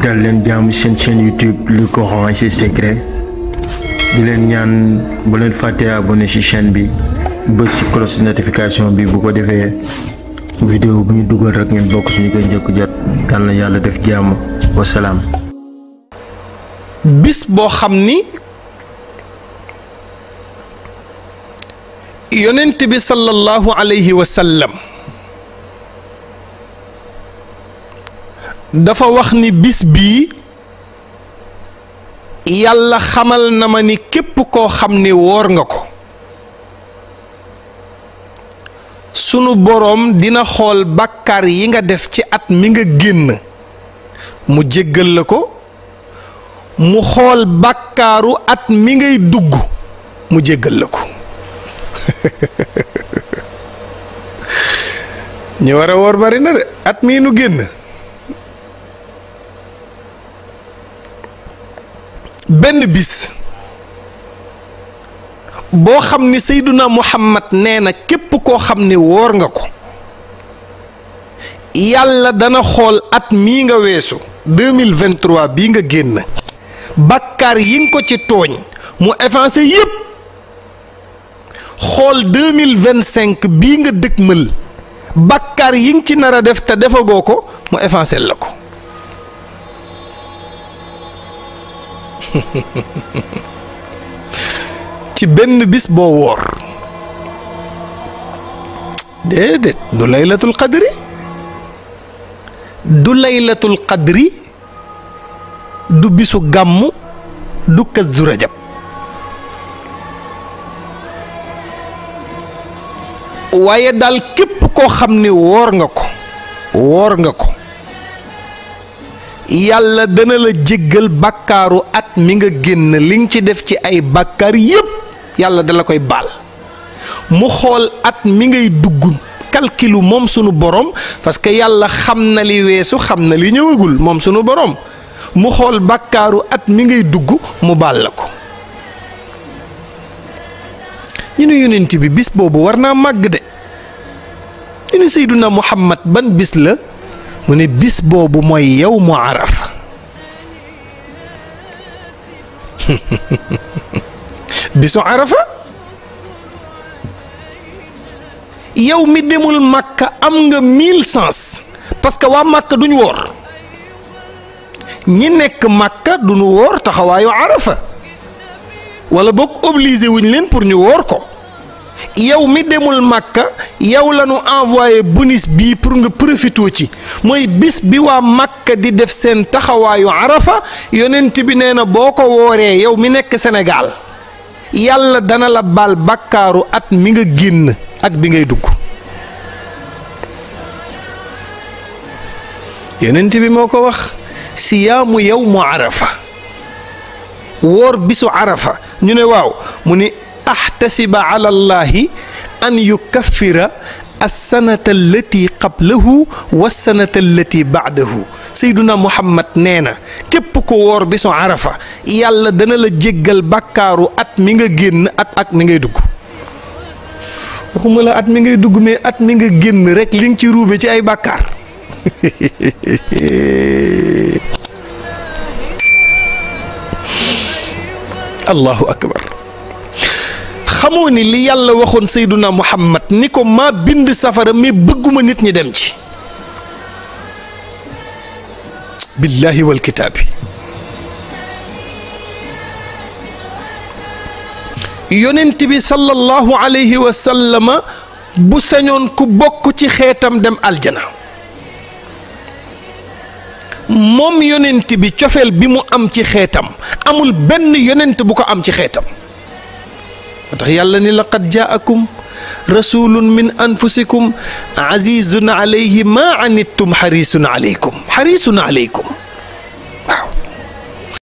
dal leen jaamu seen chaîne YouTube Le Coran et ses secrets di leen ñaan bu leen fàtte abonné ci chaîne bi bës ci cloche notification bi bu ko defee vidéo bu ñu dugal rek ngeen bokk suñu koy njëkk jot yal na yàlla def jàmm wasalaam. bis boo xam ni yonent bi sallallahu alayhi wa sallam dafa wax ni bis bii yàlla xamal na ma ni képp koo xam ni woor nga ko sunu boroom dina xool bàkkaar yi nga def ci at mi nga génn mu jéggal la ko mu xool bàkkaaru at mi ngay dugg mu jéggal la ko ñu war a woor bari na de at mii nu génn benn bis boo xam ni Seyduna Muhammad nee na képp koo xam ni woor nga ko yàlla dana xool at mii nga weesu 2023 bii nga génn bàkkaar yi nga ko ci tooñ mu effacé yépp xool 2025 bii nga dëkkmal bàkkaar yi nga ci nar a def te defagoo ko mu effacé la ko ci benn bis boo woor déedéet du laylatul qadri du bisu gàmmu du kazu rajab waaye daal képp koo xam ni woor nga ko yàlla dana la jéggal bàkkaaru at mi nga génn li nga ci def ci ay bàkkaar yépp yàlla dala koy baal mu xool at mi ngay dugg calculu moom sunu borom parce que yàlla xam na li weesu xam na li ñëwagul moom sunu borom mu xool bàkkaaru at mi ngay dugg mu baal la ko ñu ne yonent bi bis boobu war naa màgg de ñu ne Seyduna Muhammad ban bis la mu ne bis boobu mooy yawmu Arafa bisu Arafa yow mi demul Makka am nga 1000 sens parce que waa Makka duñ woor ñi nekk Makka duñu woor taxawaayu Arafa wala boog obligé wuñ leen pour ñu woor ko yow mi demul Makka yow la ñu envoyé bonus bii pour nga profitoo ci mooy bis bi waa Makka di def seen taxawaayu Arafa yonent bi nee na boo ko wooree yow mi nekk Sénégal yàlla dana la baal bakkaaru at mi nga génn ak bi ngay dugg yonent bi moo ko wax siyaamu yawmu Arafa woor bisu Arafa ñu ne waaw mu ni ahtasiba ala allahi an yukaffira alsanata allati qablahu wassanata allati baadahu Seyduna Muhammad nee na képp ko woor bisu Arafa yàlla dana la jéggal bàkkaaru at mi nga génn at mi ngay dugg waxuma la at mi ngay dugg mais at mi nga génn rek li nga ci ruube ci ay bàkkaar allahu akbar xamoo ni li yàlla waxoon Seyduna Muhammad ni ko maa bind safara mais bëgguma nit ñi dem ci billahi wal kitaabi yonent bi sallallahu alayhi wa sallama bu sañoon ku bokk ci xeetam dem aljana moom yonent bi cofeel bi mu am ci xeetam amul benn yonent bu ko am ci xeetam tax yàlla ni laqad jaakum rasulun min anfusikum azizun alayhi ma anittum xarisun alaykum